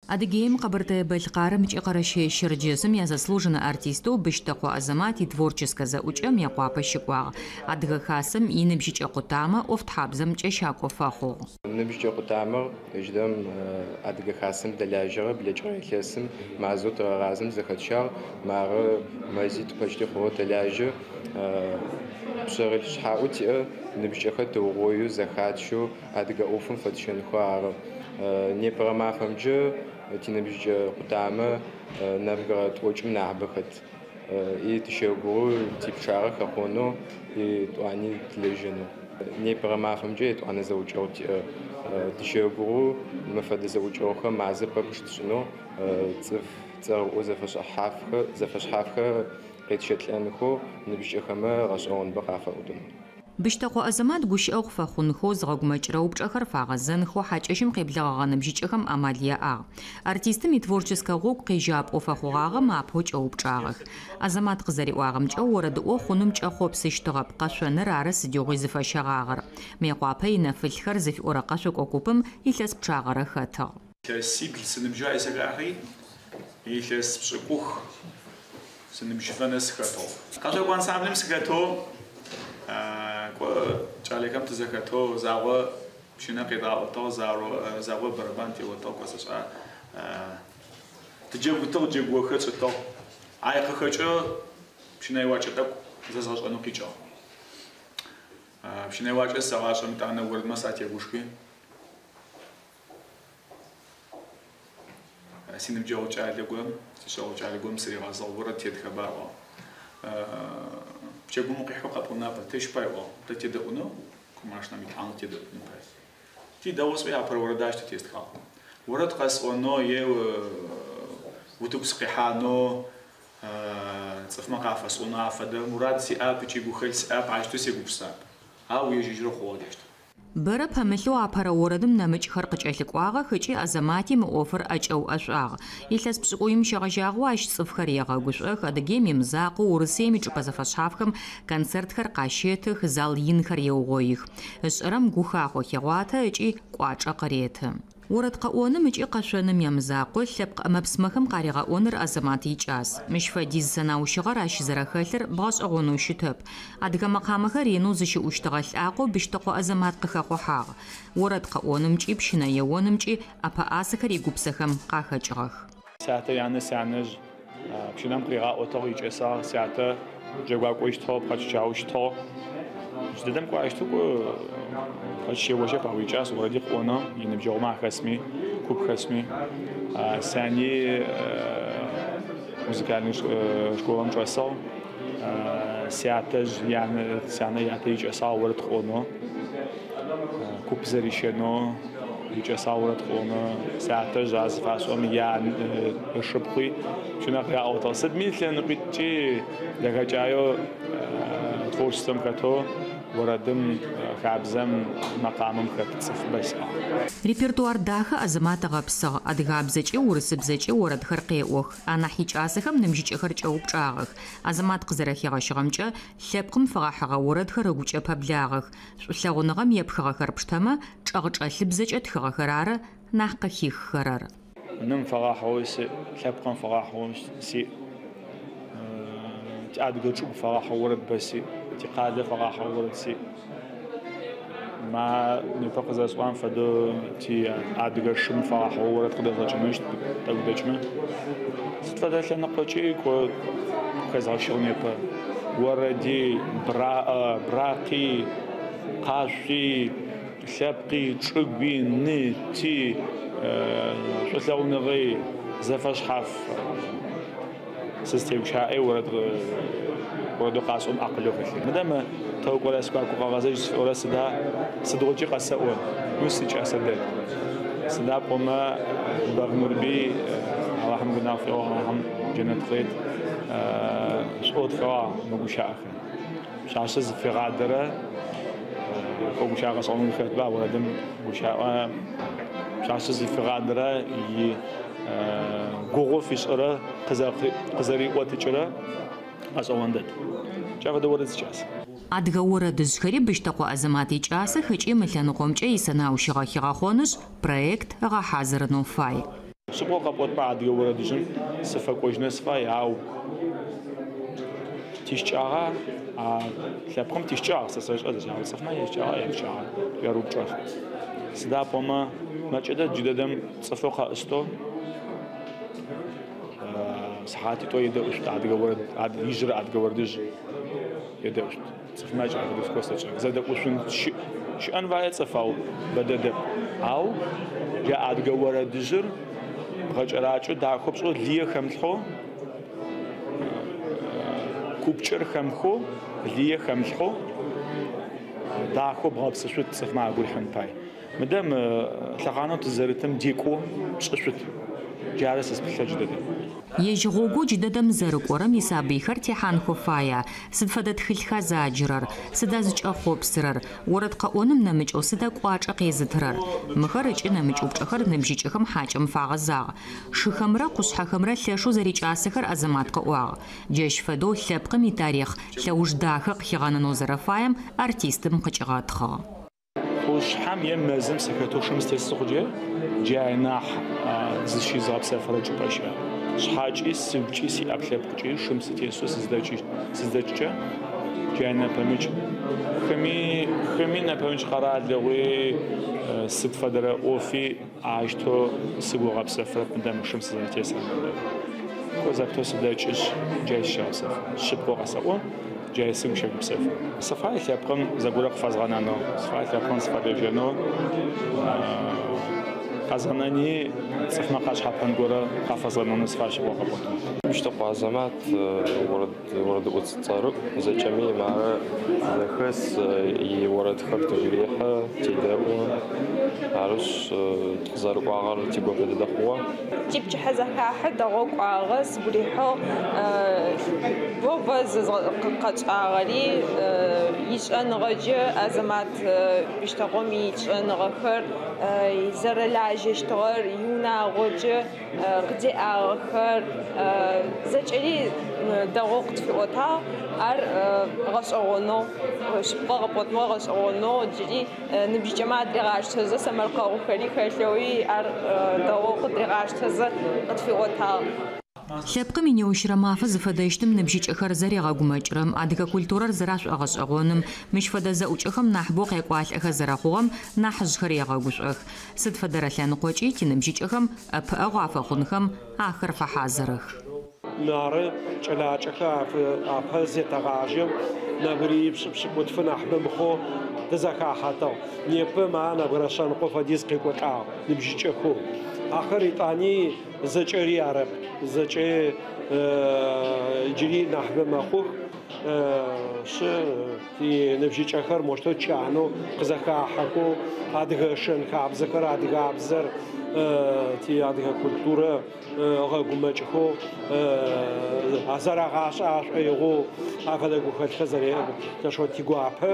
Адыгеим, Къэбэртэе-Бэлъкъарым ыкӏи Къэрэщэе-Щэрджэсым язаслуженнэ артистэу Быщтэкъо Азэмат итворческэ зэӏукӏэ Мыекъуапэ щыкӏуагъ. Адыгэ Хасэм иныбжьыкӏэ къутамэ ӏофтхьабзэм кӏэщакӏо фэхъугъ. Ныбжьыкӏэ къутамэр джыдэм Адыгэ Хасэм дэлажьэрэ блэкӏыгъэ илъэсым мазэу тыгъэгъазэм зэхэтщагъ. Мары мэзитӏу почти хъугъэу тэлажьэ. Пшъэрылъ шъхьаӏэу тиӏэр ныбжьыкӏэхэр тыугъоеу, зэхатщэу адыгэ ӏофым фэтщэнхэу ары. Непэрэ мафэмкӏэ тиныбжьыкӏэ къутамэ нэбгырэ тӏокӏым нахьыбэ хэт. И тыщэгугъы типчъагъэ хэхъонэу, етӏуани тылэжьэнэу. Непэрэ мафэмкӏэ етӏуанэ зэӏукӏэгъу тиӏэ. Тыщэгугъы мы фэдэ зэӏукӏэгъухэр мазэ пэпчъ тшӏынэу, цӏыф цӏэрыӏо зэфэшъхьафхэр къетщэлӏэнхэу, ныбжьыкӏэхэмэ гъэшӏэгъоныбэ къафэӏотэнэу. Быщтэкъо Азэмат гущыӏэгъу фэхъунхэу, зыгъэгумэкӏырэ упчӏэхэр фагъэзэнхэу хьакӏэщым къеблэгъэгъэ ныбжьыкӏэхэм амал яӏагъ. Артистым итворческэ гъогу къежьапӏэу фэхъугъагъэм апэу кӏэупчӏагъэх. Азэмат къызэриӏуагъэмкӏэ, орэдыӏо хъуным кӏэхъопсыщтыгъэп, къэшъоныр ары сыдигъуи зыфэщэгъагъэр. Мыекъуапэ инэфылъхэр зыфиӏорэ къэшъокӏо купым илъэс пчъагъэрэ хэтыгъ. Илъэсибл сыныбжьа сыхахьи, илъэс пшӏыкӏух сыныбжьыфэнэ сыхэтыгъ. Къэшъокӏо ансамблым сыхэтэу, кӏо кӏалэхэм тызэхэтэу загъо пщынэ къедгъаӏотыгъ, загъо барабан теотыгъ, кӏо сэшӏа. Тыджэгутыгъ, джэгохэр тшӏытыгъ. Ай къыхэкӏэу пщынэ еуакӏэ тӏэкӏу зэзгъэшӏэнэу къикӏыгъ. Пщынэ еуакӏэ сэгъашӏэм итӏанэ орэдмэ сатегушхуи. Синыбджэгъу кӏалэ горэм, сишъэогъу кӏалэ горэм сыригъэзыгъ, орэд тетхэба ыӏуагъ. Пчэгум укъихьэу къэпӏонэп, тэщ пай ыӏуагъ. Тэ тедэӏунэу, машинэм итхьанэу тедэӏунэу пай. Ти дэгъу сӏуи апэрэ орэд ащ тестхагъ. Орэд къэсӏонэу е утыгу сыкъихьанэу, цӏыфмэ къафэсӏонэу афэдэ мурад сиӏэп ыкӏи гухэлъ сиӏэп, ащтэу сегупшысап. Ау ежь-ежьырэу хъугъэ джащт. Бэрэ пэмылъэу апэрэ орэдым нэмыкӏхэр къыкӏэлъыкӏуагъэх ыкӏи Азэмати мы ӏофыр ӏэкӏэуӏэшӏуагъ. Илъэс пшӏыкӏуим щегъэжьагъэу ащ цӏыфхэр егъэгушӏох, Адыгеим имызакъоу Урысыем ичӏыпӏэ зэфэшъхьафхэм концертхэр къащетых, зал инхэр еугъоих. Ышӏэрэм гухахъо хегъуатэ ыкӏи кӏуачӏэ къыреты. Орэд къэӏоным ыкӏи къэшъоным ямызакъоу лъэпкъ ӏэмэ-псымэхэм къаригъэӏоныр Азэмат икӏас. Мыщ фэдиз сэнаущыгъэр ащ зэрэхэлъыр бгъэшӏэгъонэу щытэп. Адыгэ мэкъамэхэр ренэу зыщыӏущтыгъэ лӏакъоу Быщтэкъо Азэмат къыхэхъухьагъ. Орэд къэӏонымкӏи, пщынэ еонымкӏи ӏэпэӏасэхэр игупсэхэм къахэкӏыгъэх. Сятэ янэ сянэжъ пщынэм къыригъаӏотыгъ, икӏэсагъ. Сятэ джэгуакӏощтыгъ, пхъэчыщаощтыгъ. Джыдэдэм кӏуащтэу кӏо пхъэчыщеожьэп, ау икӏас орэди къыӏонэу, иныбджэгъумэ ахэсми, куп хэсми. Сяни музыкальнэ школэм чӏэсыгъ. Сятэжъ янэ, сянэ ятэ икӏэсагъ орэд къыӏонэу, куп зэрищэнэу икӏэсагъ орэд къыӏонэу. Сятэжъ ар зыфасӏом ян ышыпхъуи пщынэ къыригъаӏотыгъ. Сыдми лъэныкъуитӏукӏи дэхэкӏаеу творчествэм хэтэу орэдым, хабзэм, мэкъамэм хэт цӏыфыбэ сиӏагъ. Репертуар дахэ Азэмат ыгъэпсыгъ. Адыгабзэкӏи урысыбзэкӏи орэдхэр къеӏох. Анахь икӏасэхэм ныбжьыкӏэхэр кӏэупчӏагъэх. Азэмат къызэрэхигъэщыгъэмкӏэ, лъэпкъым фэгъэхьыгъэ орэдхэр ыгукӏэ пэблагъэх. Шӏулъэгъуныгъэм епхыгъэхэр пштэмэ, чӏэгъчӏэлъыбзэкӏэ тхыгъэхэр ары нахь къыхиххэрэр. Ным фэгъэхьыгъэу сиӏ, лъэпкъым фэгъэхьыгъэу сиӏ, тиадыгэ чӏыгу фэгъэхьыгъэу орэд бэ сиӏ, тикъалэ фэгъэхьыгъэу орэд сиӏ. Ма непэ къызэсӏуагъэм фэдэу ти адыгэ шым фэгъэхьыгъэу орэд къыдэзгъэкӏынущт тӏэкӏу дэкӏмэ. Сыд фэдэ лъэныкъокӏи кӏо хэзгъэщыгъ непэ. Орэди, бракъи, къашъуи, лъэпкъи, чӏыгуи, ны, ти, шӏулъэгъуныгъи зэфэшъхьаф. Сызтегущыӏэ орэд орэдэу къасӏом акъылэу хэлъыр. Мыдэ мы Тэукӏорэ сгуакӏо къэгъэзэжь зыфиӏорэ сыда сыдигъокӏи къэсэӏо, ну сикӏасэ дэд. Сыда пӏомэ Бэгъ Нурбый Алахьым гунахь феӏо, Алахьым джэнэт къырет, шӏоу тхыгъагъ мы гущыӏэхэр. Пшъашъэ зыфигъадэрэ гущыӏэ гъэшӏэгъон хэтба орэдым гущыӏэ пшъашъэ зыфигъадэрэ и гугъу фишӏырэ къызэриӏотыкӏырэ гъэшӏэгъон дэд. Джа фэдэ орэд сикӏас. Адыгэ орэдыжъхэри Быщтэкъо Азэмат икӏасэх ыкӏи мы лъэныкъомкӏэ исэнаущыгъэ хигъэхъонышъ, проект ыгъэхьазырынэу фай. Шъыпкъэу къэпӏотмэ адыгэ орэдыжъым сыфэкӏожьынэу сыфай, ау тищыкӏагъа а лъэпкъым тищыкӏагъ, сэ сэшӏэ зэкӏэ, цӏыфмэ ящыкӏагъа, ящыкӏагъа ярыупчӏэх. Сыда пӏомэ мэкӏэ дэд джыдэдэм цӏыфэу къэӏыстэу сыхьатитӏо едэӏушъут адыгэ орэд, ижъырэ адыгэ орэдыжъ едэӏушъут. Цӏыф макӏэ афэдэу сэшӏэ. Зэдэӏушъун щыӏэн фае цӏыф, ау бэдэдэп. Ау джа адыгэ орэдыжъыр бгъэкӏэракӏэу дахэу пшӏэу лые хэмылъхьэу, купкӏэр хэмыхэу, лые хэмылъхьэу дахэу бгъэпсышъут цӏыфмэ агу рихьын пай. Мыдэ мы лъэхъанэу тызэрытым декӏоу пшӏышъут. Джары сэ спылъэ джыдэдэм. Ежь гъогоу джыдэдэм зэрыкӏорэм исабыйхэр техьанхэу фая. Сыд фэдэ тхылъха заджырэр, сыда зыкӏэхъопсырэр, орэд къэӏоным нэмыкӏэу сыда кӏуачӏэ къезытырэр. Мыхэр ыкӏи нэмыкӏ упчӏэхэр ныбжьыкӏэхэм хьакӏэм фагъэзагъ. Шыхэмрэ къушъхьэхэмрэ лъэшэу зэрикӏасэхэр Азэмат къыӏуагъ. Джащ фэдэу лъэпкъым итарихъ лъэуж дахэ къыхигъэнэнэу зэрэфаем артистым къыкӏигъэтхъыгъ. Къушъхьэм е мэзым сыхэтэу шым сытес хъуджэ, джай нахь зыщызгъэпсэфырэ чӏыпӏэ щыӏэ. Шъхьакӏи, сыгукӏи, сиӏэпкълъэпкъкӏи шым сытесэу сыздэкӏыкӏэ, джай нэпэмыкӏ. Хыми нэпэмыкӏ къэралыгъуи сыд фэдэрэ ӏофи ащтэу сыгу ыгъэпсэфырэп мыдэм шым сызэрэтесрэм фэдэу. Кӏо зэптэу сыдэкӏышъ, джай сыщегъэпсэфы. Шъыпкъэу къэсэӏо, джай сыгу щэгупсэфы. Сыфай лъэпкъым зэгурэ къыфэзгъэнэнэу, сыфай лъэпкъым сыфэлэжьэнэу, къэзгъэнэни цӏыфмэ къашъхьапэн горэ къафэзгъэнэнэу сыфай шъыпкъэу къэпӏотмэ. Быщтэкъо Азэмат орэдыӏо цӏэрыӏу, зэкӏэми мары зэхэс иорэдхэр тыгу рехьы, тедэӏу. Арышъ, тыкъызэрыкӏуагъэр тигуапэ дэдэ хъугъэ. Типчыхьэ зэхахьэ дэгъоу кӏуагъэ, сыгу рихьыгъ. Бо къэчӏагъэри ишӏэныгъэкӏэ Азэмат Быщтэкъом ишӏэныгъэхэр зэрэлажьэщтыгъэр, иунагъокӏэ къыдеӏагъэхэр зэкӏэри дэгъоу къытфиӏотагъ. Ар гъэшӏэгъонэу, шъыпкъэ къэпӏотмэ гъэшӏэгъонэу джыри ныбжьыкӏэмэ адригъаштэзэ сэмэркъэухэри хэлъэуи ар дэгъоу къыдригъаштэзэ къытфиӏотагъ. Лъэпкъым инеущырэ мафэ зыфэдэщтым ныбжьыкӏэхэр зэригъэгумэкӏырэм, адыгэ культурэр зэрашӏогъэшӏэгъоным, мыщ фэдэ зэӏукӏэхэм нахьыбэу къекӏуалӏэхэ зэрэхъугъэм нахьыжъхэр егъэгушӏох. Сыд фэдэрэ лъэныкъокӏи тиныбжьыкӏэхэм ӏэпыӏэгъу афэхъунхэм ахэр фэхьазырых. Мары кӏэлакӏэхэр апэ зетэгъажьэм нэбгырэ пшӏы-пшӏыкӏутфы нахьыбэ мыхъоу тызэхахьатыгъ. Непэ ма нэбгырэ шъэныкъо фэдиз къекӏолӏагъ ныбжьыкӏэхэу. Ахэр итӏани зэкӏэри арэп, зэкӏэ джыри нахьыбэ мэхъух. Шы ныбжьыкӏэхэр мощтэу чанэу къызэхахьэхэу адыгэ шэн-хабзэхэр, адыгабзэр, ти адыгэ культурэ ыгъэгумэкӏхэу зэрагъашӏэ ашӏоигъоу афэдэ гухэлъхэр зэреӏэм лъэшэу тигуапэ.